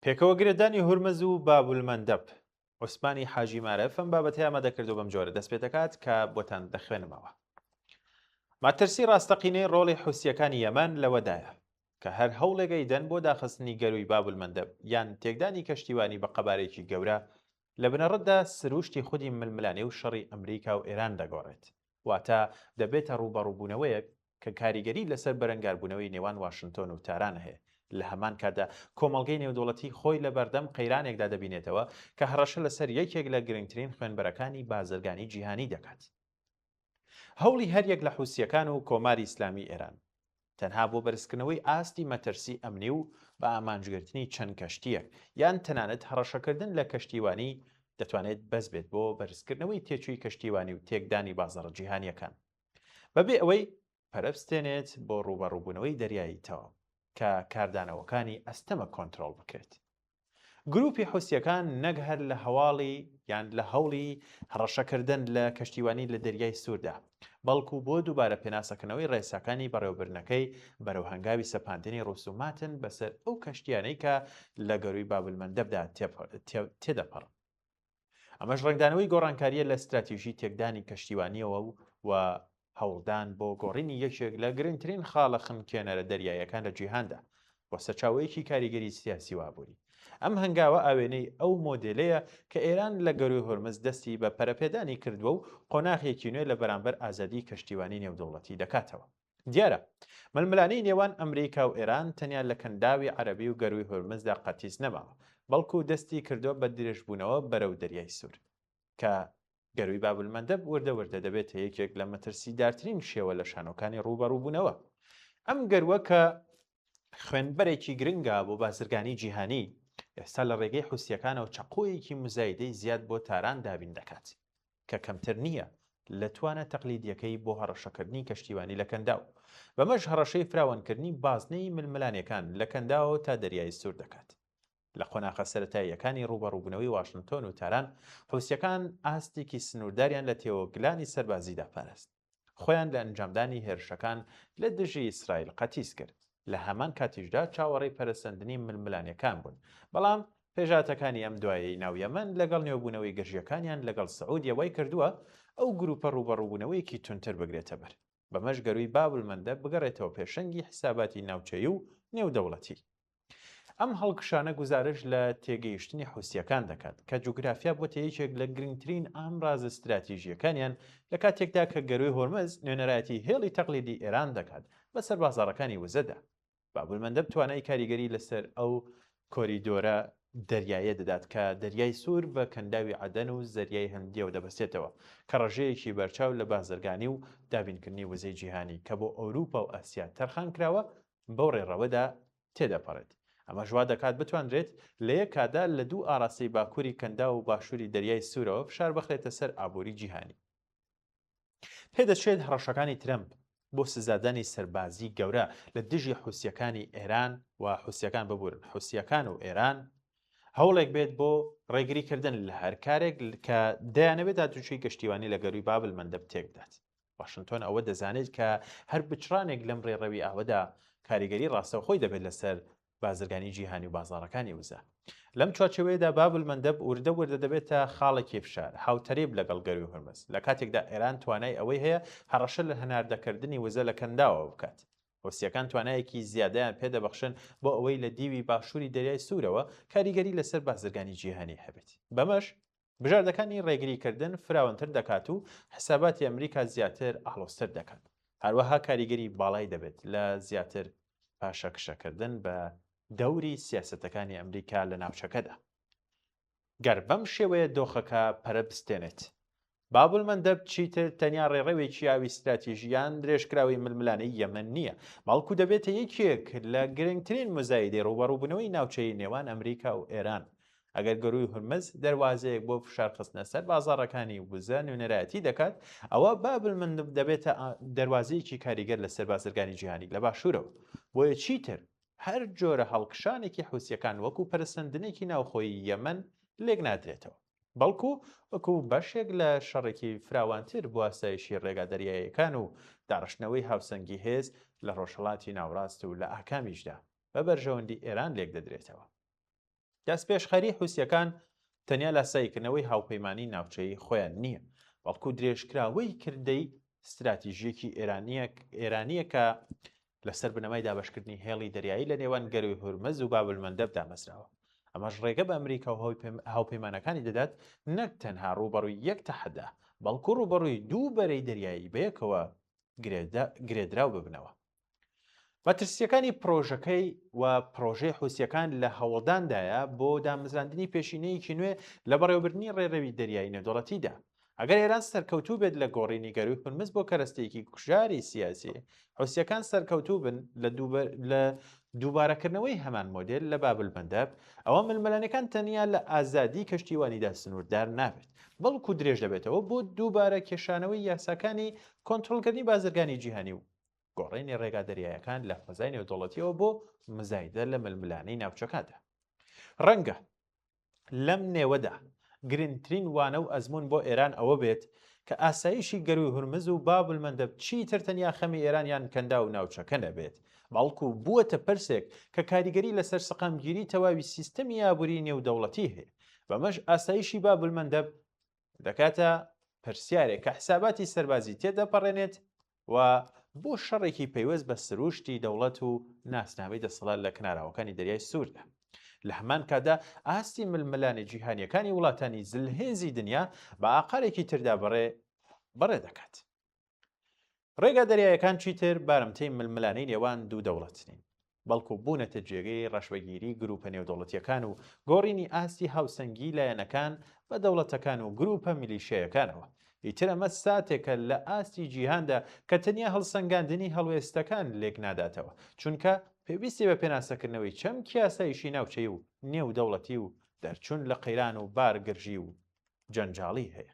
پێکەوە گرێدانی هورمز و بابولمەندەب، عوسمانی حاجی مارف ئەم بابەتەی ئامادە کردو بەم جۆرە دەست پێدەکات کە بۆتان دەخوێنمەوە. مەترسی ڕاستەقینەی ڕۆڵی حوسییەکانی یەمەن لەوەدایە کە هەر هەوڵێک ئەیدەن بۆ داخستنی گەرووی بابولمەندەب یان تێکدانی کەشتیوانی بە قەبارەیەکی گەورە، لە بنەڕەتدا سرووشتی خودی ململانێ و شەڕی ئەمریکا و ئێران دەگۆڕێت. واتە دەبێتە ڕووبەڕووبوونەوەیەک کە کاریگەری لەسەر بەرەنگاربوونەوەی نێوان واشنتۆن و تاران هەیە، لە هەمان کاتدا کۆمەڵگەی نێودەوڵەتی خۆی لە بەردەم قەیرانێکدا دەبینێتەوە کە هەڕەشە لەسەر یەکێک لە گرنگترین خوێنبەرەکانی بازرگانی جیهانی دەکات. هەوڵی هەریەک لە حوسییەکان و کۆماری ئیسلامی ئێران تەنها بۆ بەرزکردنەوەی ئاستی مەترسی ئەمنی و بە ئامانجگرتنی چەند کەشتییەک یان تەنانەت هەڕەشەکردن لە کەشتیوانی دەتوانێت بەس بێت بۆ بەرزکردنەوەی تێچووی کەشتیوانی و تێکدانی بازاڕە جیهانییەکان بەبێ ئەوەی پەرە بستێنێت بۆ ڕووبەڕووبوونەوەی دەریایی تەواو کە کاردانەوەکانی ئەستەمە کۆنترۆڵ بکرێت. گروپی حوسییەکان نەک هەر لە هەواڵی یان لە هەوڵی هەڕەشەکردن لە کەشتیوانی لە دەریای سووردا، بەڵکو بۆ دووبارە پێناسەکردنەوەی ڕێساکانی بەڕێوەبردنەکەی بەرەو هەنگاوی سەپاندنی ڕسوماتن بەسەر ئەو کەشتیانەی کە لە گەرووی بابولمەندەبدا تێدەپەڕن. ئەمەش ڕەنگدانەوەی گۆڕانکارییە لە ستراتیژی تێکدانی کەشتیوانییەوە و هەوڵدان بۆ گۆڕینی یەکێک لە گرنگترین خاڵە خنکێنەرە دەریاییەکان لە جیهاندا بۆ سەرچاوەیەکی کاریگەری سیاسی و ئابووری. ئەم هەنگاوە ئاوێنەی ئەو مۆدێلەیە کە ئێران لە گەرووی هورمز دەستی بە پەرەپێدانی کردووە و قۆناغێکی نوێ لە بەرامبەر ئازادیی کەشتیوانی نێودەوڵەتی دەکاتەوە. دیارە ململانێی نێوان ئەمریکا و ئێران تەنیا لە کەنداوی عەرەبی و گەرووی هورمزدا قەتیس نەماوە، بەڵکو دەستی کردووە بە درێژبوونەوە بەرەو دەریای سوور، کە گەرووی بابولمەندەب وردە وردە دەبێتە یەکێک لە مەترسیدارترین شێوە لە شانۆکانی ڕووبەڕووبوونەوە. ئەم گەرووە کە خوێنبەرێکی گرنگە بۆ بازرگانی جیهانی، ئێستا لە ڕێگەی حوسییەکانەوە چەقۆیەکی موزایدەی زیاد بۆ تاران دابین دەکات. کە کەمتر نییە لە توانا تەقلیدییەکەی بۆ هەڕەشەکردنی کەشتیوانی لە کەنداو، بەمەش هەڕەشەی فراوانکردنی بازنەی ململانێکان لە کەنداوەوە تا دەریای سوور دەکات. لە قۆناخە سەرەتاییەکانی ڕووبەڕووبوونەوەی واشنتۆن و تاران، حوسییەکان ئاستێکی سنوورداریان لە تێوەگلانی سەربازیدا پاراست. خۆیان لە ئەنجامدانی هێرشەکان لە دژی ئیسرائیل قەتیس کرد، لە هەمان کاتیشدا چاوەڕێی پەرەسەندنی ململانێکان بوون، بەڵام پێشهاتەکانی ئەم دوایەی ناو یەمەن لەگەڵ نوێبوونەوەی گرژییەکانیان لەگەڵ سعودیە وای کردووە ئەو گروپە ڕووبەڕووبوونەوەیەکی توندتر بگرێتە بەر، بەمەش گەرووی بابولمەندەب بگەڕێتەوە پێشەنگی حیساباتی ناوچەیی و نێودەوڵەتی. ئەم هەڵکشانە گوزارشت لە تێگەیشتنی حوسییەکان دەکات کە جوگرافیا بۆتە یەکێک لە گرنگترین ئامرازە ستراتیژییەکانیان لە کاتێکدا کە گەرووی هۆرمز نوێنەرایەتی هێڵی تەقلیدی ئێران دەکات بەسەر بازاڕەکانی وزەدا. بابولمەندەب توانای کاریگەری لەسەر ئەو کۆریدۆرە دەریایە دەدات کە دەریای سوور بە کەنداوی عەدەن و زەریای هندییەوە دەبەستێتەوە کە ڕێژەیەکی بەرچاو لە بازرگانی و دابینکردنی وزەی جیهانی کە بۆ ئەوروپا و ئاسیا تەرخانکراوە بەو ڕێڕەوەدا تێدەپەڕێت. ئەمەش وا دەکات بتوانرێت لە یەک کاتدا لە دوو ئاراستەی باکووری کەنداو و باشووری دەریای سوورەوە فشار بخرێتە سەر ئابووری جیهانی. پێدەچێت هەڕەشەکانی ترەمپ بۆ سزادانی سەربازی گەورە لە دژی حوسییەکانی ئێران و حوسییەکان ببورن حوسییەکان و ئێران هەوڵێک بێت بۆ ڕێگریکردن لە هەر کارێک کە دەیانەوێت هاتوچۆی کەشتیوانی لە گەرووی بابلمەندەب تێکبدات. واشنتۆن ئەوە دەزانێت کە هەر بچڕانێک لەم ڕێڕەوی ئاوەدا کاریگەری ڕاستەوخۆی دەبێت لەسەر بازرگانی جیهانی و بازاڕەکانی وزە. لەم چوارچێوەیەدا بابولمەندەب وردە وردە دەبێتە خاڵێکی فشار، هاوتەریب لەگەڵ گەرووی هورمز، لە کاتێکدا ئێران توانای ئەوەی هەیە هەڕەشە لە هەناردەکردنی وزە لە کەنداوەوە بکات. حوسییەکان توانایەکی زیادەیان پێدەبەخشن بۆ ئەوەی لە دیوی باشووری دەریای سوورەوە کاریگەری لەسەر بازرگانی جیهانی هەبێت. بەمەش بژاردەکانی ڕێگریکردن فراوانتر دەکات و حساباتی ئەمریکا زیاتر ئاڵۆزتر دەکات. هەروەها کاریگەری باڵای دەبێت لە زیاتر پاشەکشەکردن بە دەوری سیاسەتەکانی ئەمریکا لە ناوچەکەدا. گەر بەم شێوەیە دۆخەکە پەرە بستێنێت، بابولمەندەب چیتر تەنیا ڕێڕەوێکی ئاوی ستراتیژی یان درێژکراوەی ململانێی یەمەن نییە، بەڵکو دەبێتە یەکێک لە گرنگترین موزایدەی ڕووبەڕووبوونەوەی ناوچەیی نێوان ئەمریکا و ئێران. ئەگەر گەرووی هورمز دەروازەیەک بۆ فشارخستنە سەر بازاڕەکانی وزە نوێنەرایەتی دەکات، ئەوا بابولمەندەب دەبێتە دەروازەیەکی کاریگەر لەسەر بازرگانی جیهانی لە باشوورەوە. بۆیە چیتر هەر جۆرە هەڵکشانێکی حوسییەکان وەکو پەرەسەندنێکی ناوخۆیی یەمەن لێکنادرێتەوە. بەڵکو وەکو بەشێک لە شەڕێکی فراوانتر بۆ ئاسایشی ڕێگا دەریاییەکان و داڕشتنەوەی هاوسەنگی هێز لە ڕۆژهەڵاتی ناوڕاست و لە ئاکامیشدا بە بەرژەوەندی ئێران لێکدەدرێتەوە. دەستپێشخەری حوسییەکان تەنیا لاساییکردنەوەی هاوپەیمانیی ناوچەیی خۆیان نییە، بەڵکو درێژکراوەی کردەی ستراتیژییەکی ئێرانییە کە لەسەر بنەمای دابەشکردنی هێڵی دەریایی لە نێوان گەرووی هورمز و بابولمەندەب دامەزراوە. ئەمەش ڕێگە بە ئەمریکا و هاوپەیمانەکانی دەدات نەک تەنها ڕووبەڕووی یەک تەحەدا، بەڵکو ڕووبەڕووی دوو بەرەی دەریایی بەیەکەوە گرێدراو ببنەوە. مەترسییەکانی پڕۆژەکەی و پڕۆژەی حوسییەکان لە هەوڵداندایە بۆ دامەزراندنی پێشینەیەکی نوێ لە بەڕێوەبردنی ڕێڕەوی دەریایی نێودەوڵەتیدا. ئەگەر ئێران سەرکەوتوو بێت لە گۆڕینی گەرووی هورمز بۆ کەرەستەیەکی کوژاری سیاسی، حوسییەکان سەرکەوتوو بن لە دووبارەکردنەوەی هەمان مۆدێل لە بابولمەندەب، ئەوا ململانێکان تەنیا لە ئازادیی کەشتیوانیدا سنووردار نابێت، بەڵکو درێژ دەبێتەوە بۆ دووبارە کێشانەوەی یاساکانی کۆنترۆڵکردنی بازرگانی جیهانی و گۆڕینی ڕێگا دەریایەکان لە فەزای نێودەوڵەتیەوە بۆ مزایدە لە ململانێی ناوچەکاندا. ڕەنگە لەم نێوەدا گرنگترین وانە و ئەزموون بۆ ئێران ئەوە بێت کە ئاسایشی گەرووی هورمز و بابولمەندەب چیتر تەنیا خەمی ئێران یان کەنداو و ناوچەکە نەبێت، بەڵکو بووەتە پرسێک کە کاریگەری لەسەر سەقامگیری تەواوی سیستەمی ئابووری نێودەوڵەتی هەیە. بەمەش ئاسایشی بابولمەندەب دەکاتە پرسیارێک کە حساباتی سەربازی تێدەپەڕێنێت و بۆ شەڕێکی پەیوەست بە سروشتی دەوڵەت و ناسنامەی دەسەڵات لە کەناراوەکانی دەریای سووردا. لە هەمان کاتدا ئاستی ململانێ جیهانیەکانی وڵاتانی زلهێزی دنیا بە ئاقارێکی تردا بەڕێ بەڕێ دەکات. ڕێگا دەریایەکان چیتر بارمتەی ململانێی نێوان دوو دەوڵەت نین، بەڵکو بوونەتە جێگەی ڕەشبەگیری گروپە نێودەوڵەتییەکان و گۆڕینی ئاستی هاوسەنگی لایەنەکان بە دەوڵەتەکان و گروپە میلیشیایەکانەوە. ئیتر ئەمە ساتێکە لە ئاستی جیهاندا کە تەنیا هەڵسەنگاندنی هەڵوێستەکان لێک ناداتەوە، چونکە پێویستی بە پێناسەکردنەوەی چەمکی ئاسایشی ناوچەیی و نێودەوڵەتی و دەرچوون لە قەیران و بارگرژی و جەنجاڵی هەیە.